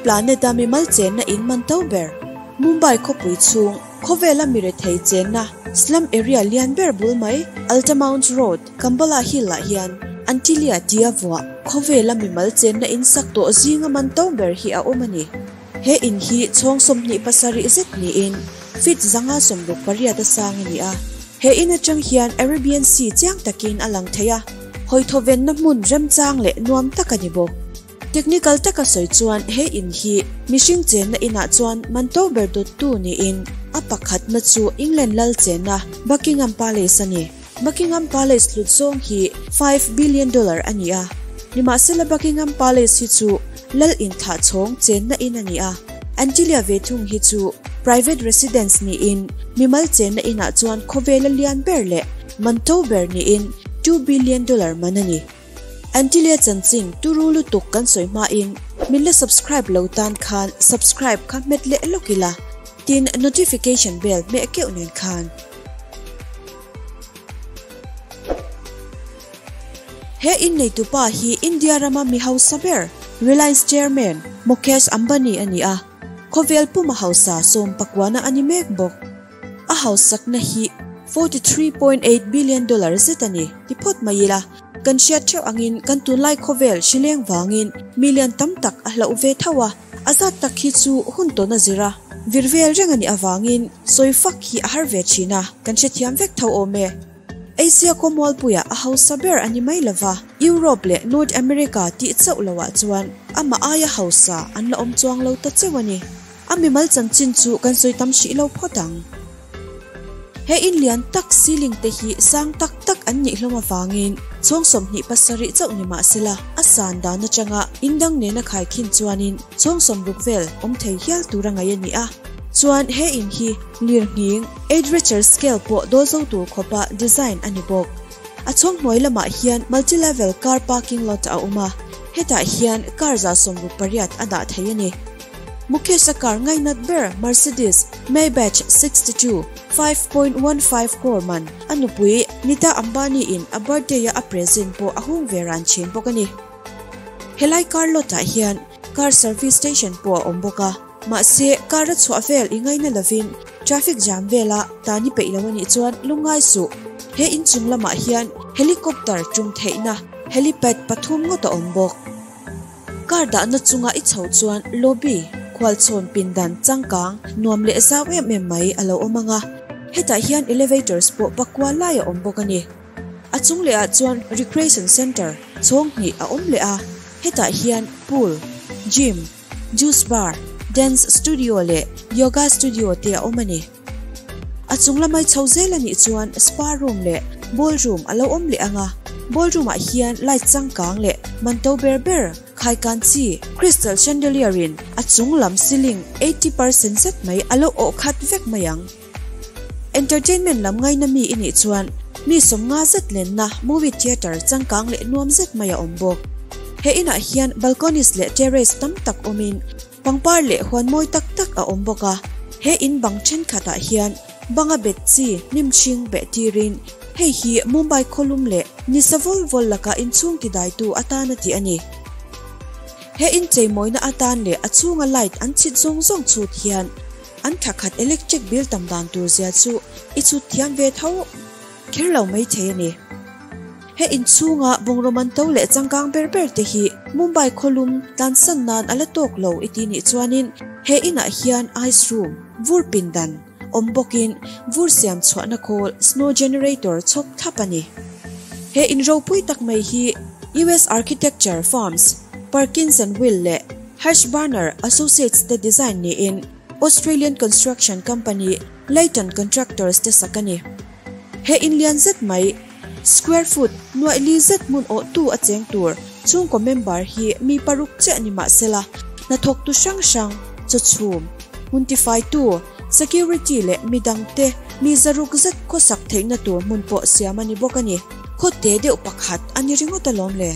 planet a mimal chenna in man to ber, Mumbai khawpui chhung khawvela mi rethei chenna slum area lian ber bul mai Altamount Road, Kambala Hill ah hian Antilia tia vuah khawvela mimal chenna in sak tawh zinga man to ber hi a awm a ni. He in hi chhawng 27 zet niin feet 168 a sang a ni a. He in atang hian Arabian Sea chiang takin a lang thei a, hawi thawvenna hmun remchang leh nuam tak a ni bawk. Technical taka sawi chuan he in hi mihring chenna inah chuan man to ber dawttu niin a pakhatna chu England lal chenna Buckingham Palace a ni. Buckingham Palace hlut zawng hi $5 billion a ni a. Nimahsela Buckingham Palace hi chu lal inthlah chhawng chenna in a ni a. Antilia ve thung hi chu private residence niin mimal chenna inah chuan khawvela lian ber leh man to ber niin $2 billion man a ni. Antilia chanchin turu lutuk kan sawi hma in min la subscribe lo tan khan subscribe kha hmet leh lawk ila, tin notification bell hmeh keuh nen khan. He in neitupa hi India rama mi hausa ber Reliance chairman Mukesh Ambani a ni a. Khawvel puma hausa 19na a ni mek bawk. A hausakna hi $43.8 billion zet a ni ti phawt mai ila. Kan hriat theuh angin kan tunlai khawvel hrileng wangin million tam tak a hloh ve tho a. A zat tak hi chu hun tawn a zira virvel reng ani awangin sawi fak hi a har ve thina, kan hrethiam vek tho awm e. Asia khawmualpuia a hausa ber ani mai lova, Europe leh North America tih chauh loah chuan ama aia hausa an la awm chuang lo ta cheu ani. A mimal chanchin chu kan sawi tam hrih lo phawt ang. He in lian tak ceiling te hi sang tak tak an nih hlawm awangin chhawng 27 chauh ni mahsela a san dan atanga indang nena khaikhin chuanin chhawng 60 vel awm thei hial tur a ngai ani a. Chuan he in hi lir nghing 8 Richter scale pawh dawl zo tur khawpa design ani bawk. A chhawng hnuai lamah hian multi-level car parking lot a awm a, hetah hian car 168 a dah thei ani. Mukesh a car ngainat ber Mercedes Maybach 62, 5.15 crore man, a nupui Nita Ambani in a birthday a present pawh a hung ve ran thin bawk ani. Helai car lot ah hian car service station pawh a awm bawk a. Mahse car a chhuah vel i ngaina lovin traffic jam vela tani peih lo ani chuan lungai su. He inchung lamah hian helicopter tum theihna helipad pathum ngawt a awm bawk. Car dahna chunga i chho chuan lobby khual chhawn pindan changkang nuam leh zau em em mai a lo awm anga. Hetah hian elevators pawh pakua lai a awm bawk ani. A chung leh ah chuan recreation center chhawng hnih a awm leh a. Hetah hian pool, gym, juice bar, dance studio leh yoga studio te a awm ani. A chung lamai chho zel anih chuan spa room leh ballroom a lo awm leh anga. Ballroom ah hian light changkang leh man to ber ber khaikan chi crystal chandelier in a chung lam ceiling 80% zet mai a lo awh khat vek mai ang. Entertainment lam ngaina mi ini chuan mi 50 zet lenna movie theater changkang leh nuam zet mai a awm bawk. He inah hian balconies leh terrace tam tak awmin pangpar leh huan mawi tak tak a awm bawk a. He in bang thenkhatah hian banga bet chi hnim hring beh tirin hei hi Mumbai khawlum leh ni savol vol laka inchhung ti daitu atana ti ani. He in cheimawina atan leh a chhunga light an chhit zawng zawng chhut hian an thakhat electric bill tam dan tur zia chu i chhut thiam ve tho kher lo mai thei ani. He inchhunga bungraw man to leh changkang ber ber te hi Mumbai khawlum tlansan nan ala tawk lo iti nih chuanin he inah hian ice room vur pindan awm bawkin vur siam chhuahna khawl snow generator chhawp thlap ani. He in ropui tak mai hi US architecture firms Perkins and Will leh Hirsch Barner Associates te design niin Australian construction company Leighton Contractors te sak ani. He in lian zet mai square foot 400 zet hmun awh tu a cheng tur chhungkaw member hi mi 6 che ani mahsela hnathawk tu hrang hrang chaw chhum hmun tifai tu security leh midang te mi 600 zet khawsak theihna tur hmun pawh siam ani bawk ani. Khawte deuh pakhat ani ringawt alawm le.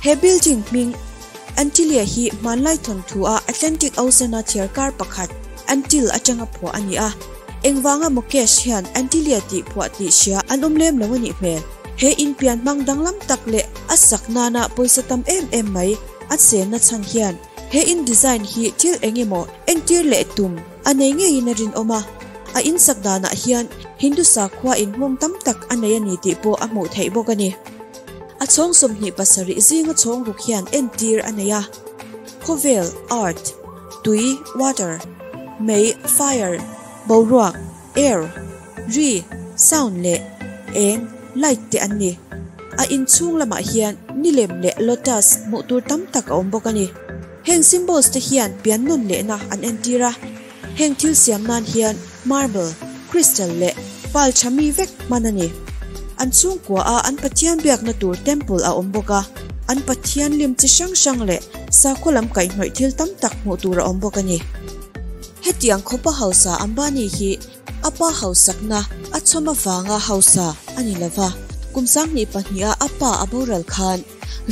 He building hming Antilia hi hmanlai thawn thu a Atlantic Ocean a thiar kar pakhat Antil atanga phuah ani a. Engwanga Mukesh hian Antilia tih phuah tih hria an awm lem lo ani hmel. He in pian hmang danglam tak leh a sak nana pawisa tam em em mai. a chenna chhan hian he in design hi thil eng emaw entir leh tum a nei ngeiin a rinawm a. A in sak danah hian Hindu sakhua inhmawng tam tak a nei a ni tih pawh a hmuh theih bawk a ni. A chhawng 27 zinga chhawng ruk hian entir a nei a. Khawvel, earth, tui, water, mei, fire, boruak, air, ri, sound, leh eng, light, te an ni. A inchhung lamah hian nilem leh lotus hmuh tur tam tak a awm bawk a ni. Heng symbols te hian pian nawn lehna an entir a. Heng thil siam nan hian marble, crystal leh pearl tha mi vek hman a ni. An chhungkua a an Pathian biakna tur temple a awm bawk a, an Pathian lim chi hrang hrang leh sakhaw lam kaihhnawih thil tam tak hmuh tur a awm bawk a ni. Hetiang khawpa hausa Ambani hi a pa hausakna a chhawm avanga hausa a ni lova, kum 2002 a a pa a boral khan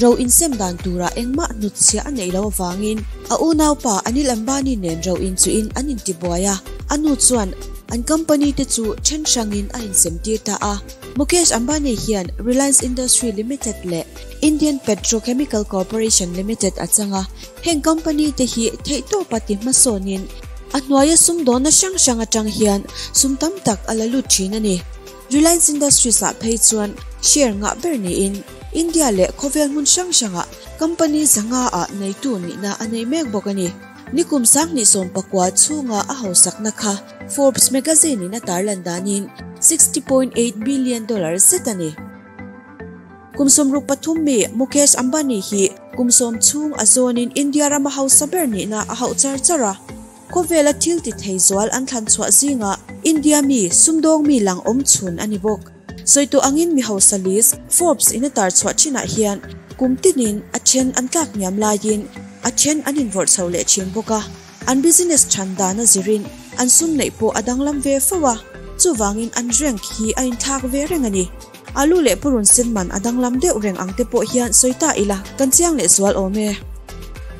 ro insem dan turah engmah hnutchhiah a neih loh avangin a unaupa Anil Ambani nen ro inchuhin an intibuai a, a nu chuan an company te chu then hrangin a insemtir ta a. Mukesh Ambani hian Reliance Industry Limited leh Indian Petrochemical Corporation Limited a chang a, heng company te hi theihtawpa ti hmasawnin a hnuaia sumdawnna hrang hrang atang hian sum tam tak a la lut thin a ni. Reliance Industries ah phei chuan share ngah ber niin India leh khawvel hmun hrang hrangah company 500 ah neitu nihna a nei mek bawk a ni. Nikum 2019 chhunga a hausakna kha Forbes magazine in a tarlan danin $60.8 billion zet a ni. Kum 63 mi Mukesh Ambani hi kum 10 chhung a zawnin India rama hausa ber nihna a hauh char char a. Khawvela thil ti thei zual an thlan chhuah zinga India mi sumdawng mi lang awm chhun a ni bawk. Sawitu angin mi hausa list Forbes in a tar chhuah thinah hian kum tinin a then an tlak hniam laiin a then an invawrh chho leh thin bawk a. An business than dan a zirin an sum neih pawh a danglam ve fo a, chuvangin an rank hi a inthlak ve reng a ni. Alu leh purun sen man a danglam deuh reng ang te pawh hian sawi ta ila kan chiang leh zual awm e.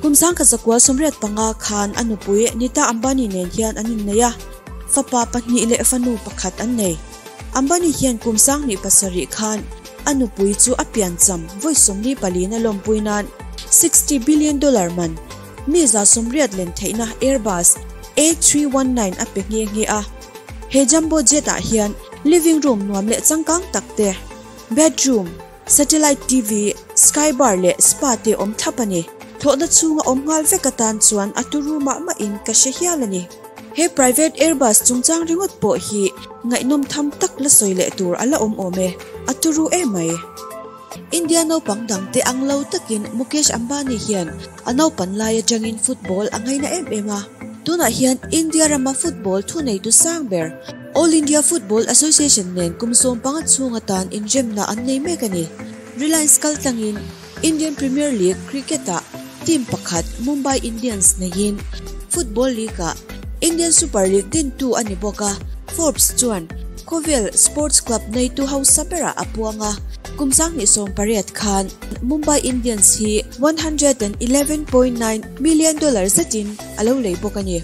Kum 1985 khan a nupui Nita Ambani nen hian an innei a, fapa pahnih leh fanu pakhat an nei. Ambani hian kum 2007 khan a nupui chu a piancham vawi 44 na lawmpui nan $60 billion man mi 180 len theihna Airbus A319 a pe nghe nghe a. He jumbo jet ah hian living room nuam leh changkang tak te, bedroom, satellite TV, sky bar leh spa te awm thlap a ni. Thlawhna chhunga awm nghal vek atan chuan a turu mah mahin ka hre hial a ni. He private Airbus chungchang ringawt pawh hi ngaihnawm tham tak la sawi leh tur a la awm awm e, a turu emai. India naupang dangte ang lo takin Mukesh Ambani hian a naupan lai atangin football a ngaina em em a. Tunah hian India rama football thuneitu sang ber All India Football Association nen kum 15 chhung atan inremna an nei mek a ni. Reliance kaltlangin Indian Premier League cricket ah team pakhat Mumbai Indians neiin Football League ah Indian Super League dintu a ni bawk a. Forbes chuan khawvel sports club neitu hausa berah a puang a. Kum 2018 khan Mumbai Indians hi $111.9 million zetin a lo lei bawk a ni.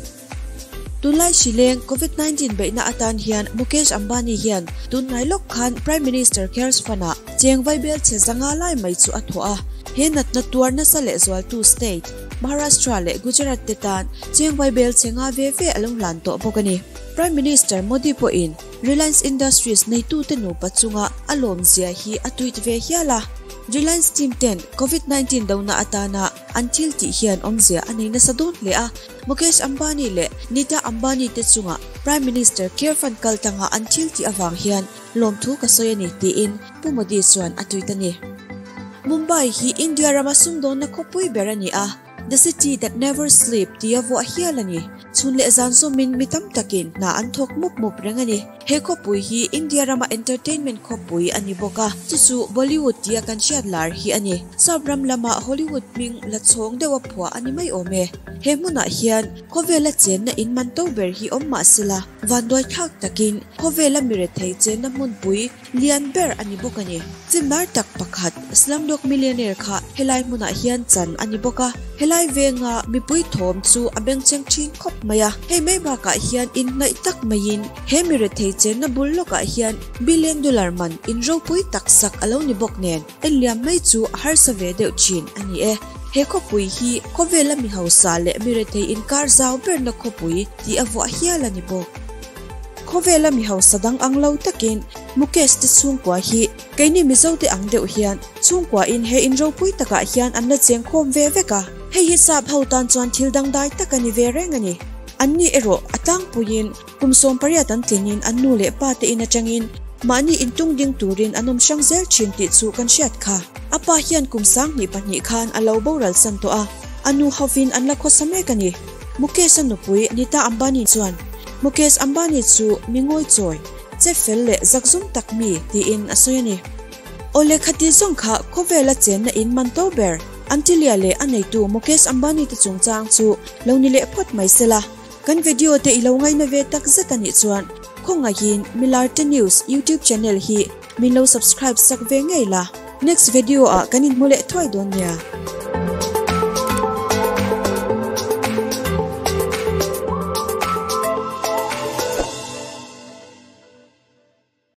Tunlai hrileng COVID-19 beihna atan hian Mukesh Ambani hian tunhnai lawk khan Prime Minister Cares Fund ah cheng vaibel che 500 lai mai chu a thawh a. He natna tuar nasa leh zualtu state Maharashtra leh Gujarat te tan cheng vaibel che nga ve ve a lo hlan tawh bawk a ni. Prime Minister Modi pawhin Reliance Industries neitu te nupa chunga a lawm zia hi a tweet ve hial a. Reliance team ten COVID-19 dona atana an thil tih hian awmzia a nei nasa dawn hle a. Mukesh Ambani leh Nita Ambani te chunga Prime Minister Care Fund kaltlanga an thil tih avang hian lawmthu ka sawi a ni tiin Pu Modi chuan a tweet a ni. Mumbai hi India rama sumdawnna khawpui ber a ni a, The city that never sleep tia vuah hial a ni. Chhun leh zan zawmin mi tam takin hna an thawk mup mup reng a ni. He khawpui hi India rama entertainment khawpui a ni bawk a, chu chu Bollywood tia kan hriat lar hi a ni. Sap ram lama Hollywood hming la chhawng deuh a phuah a ni mai awm e. He hmunah hian khawvela chenna in man to ber hi awm mah sela, vanduai thlak takin khawvela mi rethei chenna hmunpui lian ber a ni bawk a ni. Film lar tak pakhat Slumdog Millionaire kha helai hmunah hian chan a ni bawk a. Helai venga mipui thawm chu a bengchheng thin khawp mai a. Hei mai bakah hian inhnaih tak maiin he mi rethei chenna bul lawkah hian billion dollar man in ropui tak sak a lo ni bawk nen. En liam mai chu a harsa ve deuh thin a ni e. He khawpui hi khawvela mi hausa leh mi rethei inkar zau berna khawpui tih a vuah hial a ni bawk. Khawvela mi hausa dang ang lo takin Mukesh te chhungkua hi keini Mizo te ang deuh hian chhungkua in he in ropui takah hian an la cheng khawm ve vek a. Hei hi sap ho tan chuan thil dangdai tak a ni ve reng a ni. Anni erawh a tlangpuiin Kum 18 an tlingin an nu leh pa te in atangin mahni intung ding turin an awm hrang zel thin tih chu kan hriat kha. A pa hian kum 22 khan a lo boral san tawh a, a nu hovin an la khawsa mek a ni. Mukesh-a nupui Nita Ambani chuan, Mukesh Ambani chu mi ngawi chawi, che fel leh zakzum tak mi tiin a sawi a ni. Awle khati zawng kha khawvela chenna in man to ber Antilia leh a neitu Mukesh Ambani te chungchang chu lo ni leh phawt mai sela. Kan video te i lo ngaina ve tak zet a nih chuan khawngaihin Milarte News YouTube channel hi min lo subscribe sak ve ngei la. Next video ah kan inhmu leh thuai dawn nia.